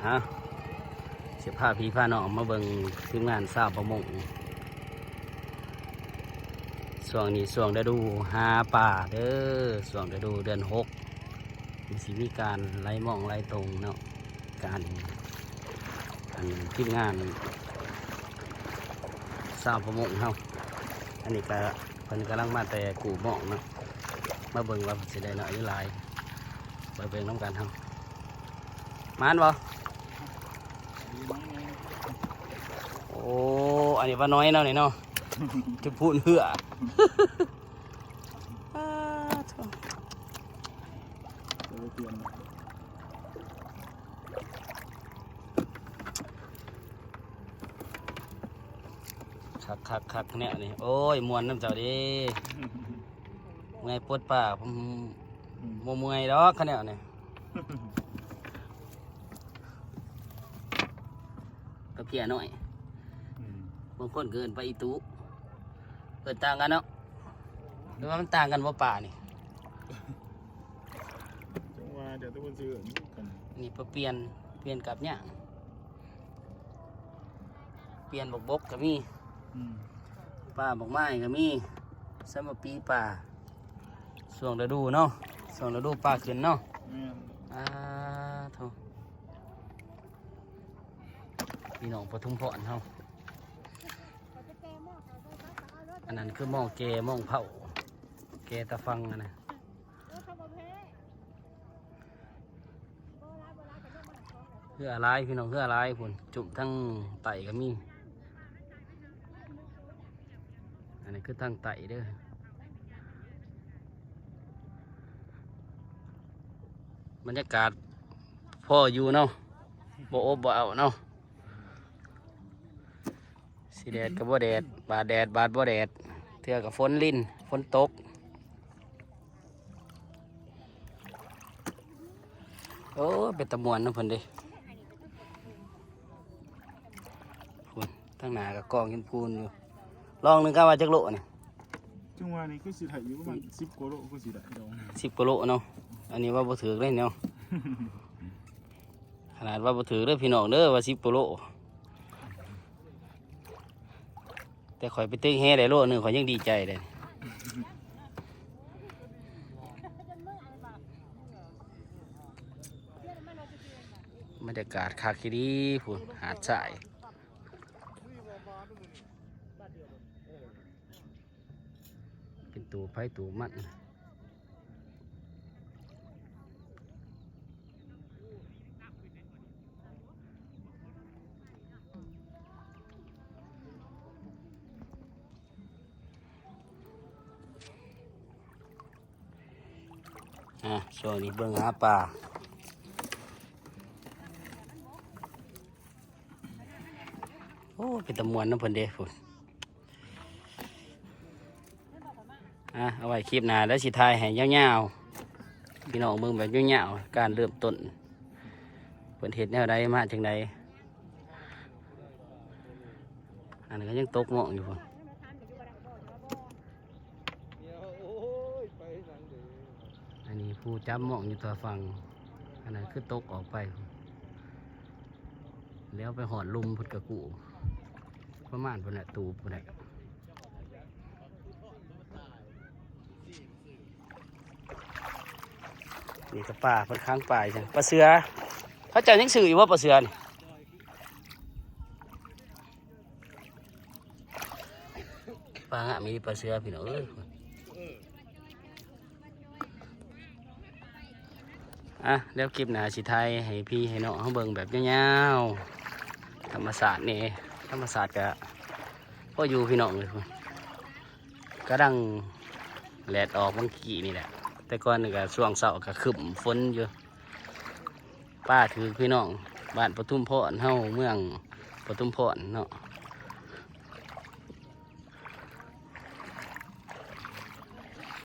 ອ່ະ ຊິພາພີ່ພານ້ອງມາເບິ່ງທີມງານຊາວປະມົງ ຊ່ວງນີ້ຊ່ວງລະດູຫາປາເດີ. ຊ່ວງລະດູເດືອນຫົກ ມັນຊິມີການໄຫຼມອງໄຫຼຕົງເນາະ ການ ອັນ ທີມງານຊາວປະມົງເຮົາ. ອັນນີ້ກະເພິ່ນກຳລັງມາແຕ່ກູ້ມອງເນາະ ມາເບິ່ງວ່າເພິ່ນຊິໄດ້ໜ້ອຍຫຼືຫຼາຍ ໄປເບິ່ງນຳກັນເຮົາ. ໝານບໍ່? ໂອ້ ອັນນີ້ປານ້ອຍເນາະນີ້ເນາະ ຈະພູນເຮືອ ຄັກໆໆ ແນວນີ້ ໂອ້ຍ ມ່ວນນຳເຈົ້າເດ້ ເມື່ອຍປົດປາ ອືມ ບໍ່ເມື່ອຍດອກ ຄັນແນວນີ້ ປາເພຍນ້ອຍ ອືມ ບາງຄົນກໍເອີ້ນປາອີຕຸ ເອີ້ນຕ່າງກັນເນາະ ຫຼືວ່າມັນຕ່າງກັນບໍ່ປານີ້? ຈັ່ງວ່າ ແລ້ວແຕ່ເພິ່ນຊິເອີ້ນກັນ. ນີ້ປາປ່ຽນ ປ່ຽນກັບຫຍັງ ປ່ຽນບັກບົກກໍມີ ອືມ ປາບັກໄມ້ກໍມີ ສຳມະປີປາ ຊ່ວງລະດູເນາະ ຊ່ວງລະດູປາຂຶ້ນເນາະ. ແມ່ນ ອ່າ ໂທ້ ພີ່ນ້ອງປະທຸມພອນເຮົາ ອັນນັ້ນຄືໝໍ້ແກ່ໝໍ້ເຖົ້າ ແກ່ຕາຝັ່ງຫັ້ນນະ. ເຮືອຫຼາຍພີ່ນ້ອງ ເຮືອຫຼາຍພຸ້ນ ຈຸ້ມທາງໃຕ້ກໍມີ ອັນນີ້ຄືທາງໃຕ້ເດີ. ບັນຍາກາດພໍຢູ່ເນາະ ບໍ່ອົບບໍ່ເອົ້າເນາະ. ຊິແດດກໍບໍ່ແດດ ບາດແດດບາດບໍ່ແດດ ເທື່ອກໍຝົນລິນຝົນຕົກ. ໂອ້ ເປັນຕາມ່ວນນຳເພິ່ນເດ້ ພຸ້ນ ທາງໜ້າກໍກອງເປັນພູນຢູ່. ລອງໜຶ່ງກະວ່າຈັກໂລນີ້? ຈັ່ງວ່ານີ້ຄືຊິໄດ້ຢູ່ປະມານສິບກວ່າໂລ ຄືຊິໄດ້ດອກ ສິບກວ່າໂລເນາະ. ອັນນີ້ວ່າບໍ່ຖືກເດ້ເນາະ ຂະໜາດວ່າບໍ່ຖືກເດີພີ່ນ້ອງເດີ ວ່າສິບກວ່າໂລ ແຕ່ຂ້ອຍໄປຕຶກແຫໄດ້ໂລໜຶ່ງ ຂ້ອຍຍັງດີໃຈເດ້. ບັນຍາກາດຄັກອີ່ຫຼີພຸ້ນ ຫາດຊາຍ ເປັນໂຕໃຜໂຕມັນ. ອ່າ ຊ່ວງນີ້ເບິ່ງຫາປາ. ໂອ້ ເປັນຕາມ່ວນນຳເພິ່ນເດ້ພຸ້ນ. ອ່ະ ເອົາໄວ້ຄລິບໜ້າແລ້ວຊິຖ່າຍໃຫ້ຍາວໆ ພີ່ນ້ອງເບິ່ງແບບຍາວໆ ການເລີ່ມຕົ້ນ ເພິ່ນເຮັດແນວໃດ ມາຈັ່ງໃດ. ອັນນີ້ກໍຍັງຕົກໝອງຢູ່ພຸ້ນ. ອັນນີ້ຜູ້ຈັບໝອງຢູ່ຕາຝັ່ງ ອັນນັ້ນຄືຕົກອອກໄປ ແລ້ວໄປຮອດລຸ່ມພຸ້ນກະກູ້ ປະມານພຸ້ນແຫຼະ ຕູບພຸ້ນແຫຼະ. ນີ້ກໍປາ ເພິ່ນຂັງປາຢູ່ຊັ້ນ ປາເສືອ. ເຂົາເຈົ້າຍັງຊື້ຢູ່ບໍ່ປາເສືອນີ້? ປາງາມອີ່ຫຼີປາເສືອ ພີ່ນ້ອງເອີຍ. ອ່ະ ແລ້ວຄລິບໜ້າຊິຖ່າຍໃຫ້ພີ່ໃຫ້ນ້ອງເຮົາເບິ່ງແບບຍາວໆ ທຳມະຊາດນີ້ ທຳມະຊາດກະພໍຢູ່ ພີ່ນ້ອງເອີຍ. ກຳລັງແດດອອກເມື່ອກີ້ນີ້ແຫຼະ ແຕ່ກ່ອນນີ້ກະຊ່ວງເຊົ້າກະຄຶ້ມຝົນຢູ່. ປາຖືກພີ່ນ້ອງ ບ້ານປະທຸມພອນເຮົາ ເມືອງປະທຸມພອນເນາະ.